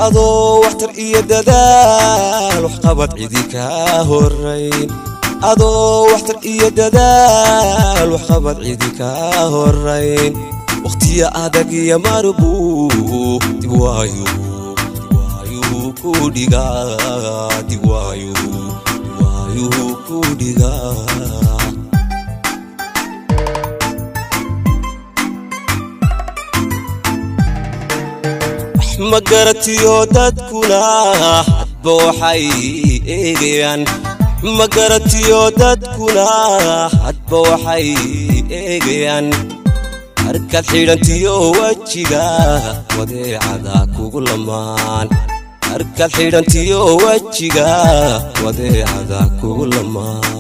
Adoo waxtar iyo dadaal waxqabad cidi kaa horayn, adoo waxtar iyo dadaal waxqabad cidi kaa horayn. Waqtiya adag iyo marbuu dib waayuu ku dhigaa, dib waayuu ku dhigaa. Ma garatiyo dadkuna hadba waxay eegayaan, ma garatiyo dadkuna hadba waxay eegayaan. Harkaad xidhantiyo wejiga wadeecada kugu lamaan, harkaad xidhantiyo wejiga wadeecada kugu lamaan.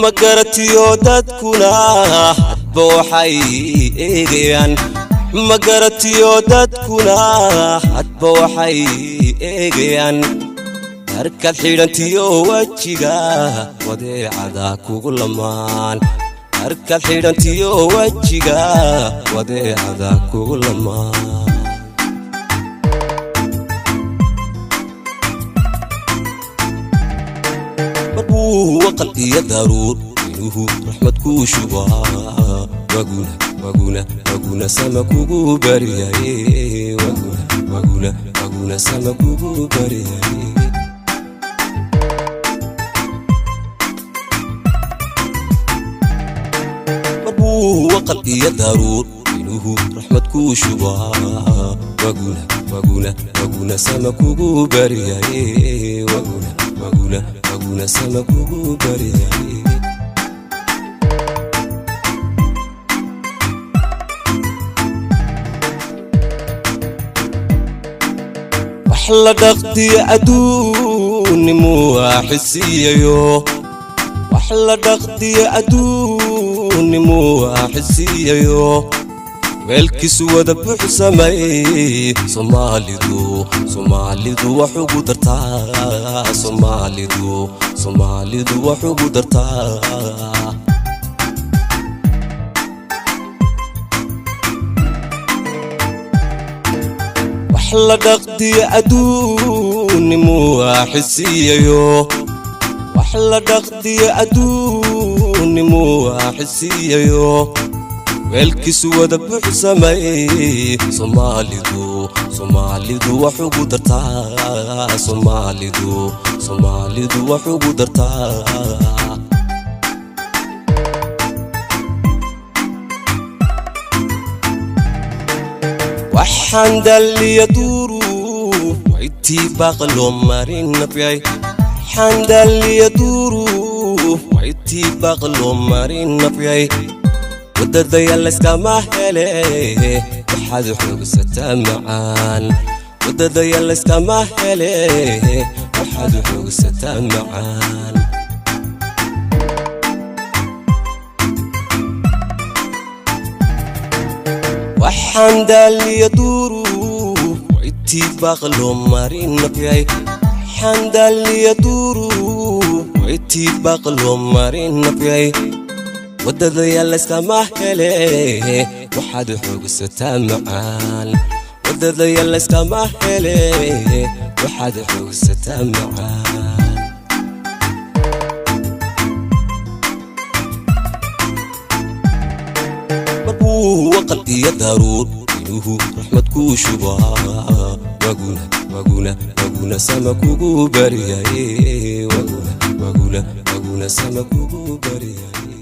Ma garatiyo dadkuna hadba waxay eegayaan, ma garatiyo dadkuna hadba waxay eegayaan. Harkaad xidhantiyo wejiga wadeecada kugu lamaan, harkaad xidhantiyo wejiga wadeecada kugu lamaan. Marbuu waqal iyo daruur inuhu raxmad kuu shubaa, waguna waguna waguna sama kugu baryaye, waguna waguna waguna sama kugu baryaye. Marbuu waqal iyo daruur inuhu raxmad kuu shubaa, waguna waguna waguna sama kugu baryaye, waguna waguna waguna sama kugu baryaye. Wax la dhaqdiyo adduunnimuu xisiiyayo, wax la dhaqdiyo adduunnimuu xisiiyayo. Weelkiisu wada buuxsamay Soomaalidu, Soomaalidu wax ugu dartaa, Soomaalidu, Soomaalidu wax ugu dartaa. Wax la dhaqdiyo adduunnimuu xisiiyayo, wax la dhaqdiyo adduunnimuu xisiiyayo. Weelkiisu wada buuxsamay Soomaalidu, Soomaalidu wax ugu dartaa, Soomaalidu, Soomaalidu wax ugu dartaa. Waxaan daliya duruuf waytii baaq loo marin nafyay, waxaan daliya duruuf waytii baaq loo marin nafyay. Wadadaya layskama hele waxaad xoogsataa macaan, wadadaya layskama hele waxaad xoogsataa macaan. Waxaan daaliya duruuf waytii baaq loo marin nafyay, waxaan daaliya duruuf waytii baaq loo marin nafyay. Wadadaya layskama hele waxaad xoogsataa macaan, wadadaya layskama hele waxaad xoogsataa macaan. Marbuu waqal iyo daruur inuhu raxmad kuu shubaa, waguna waguna waguna sama kugu baryaye, waguna waguna waguna sama kugu baryaye.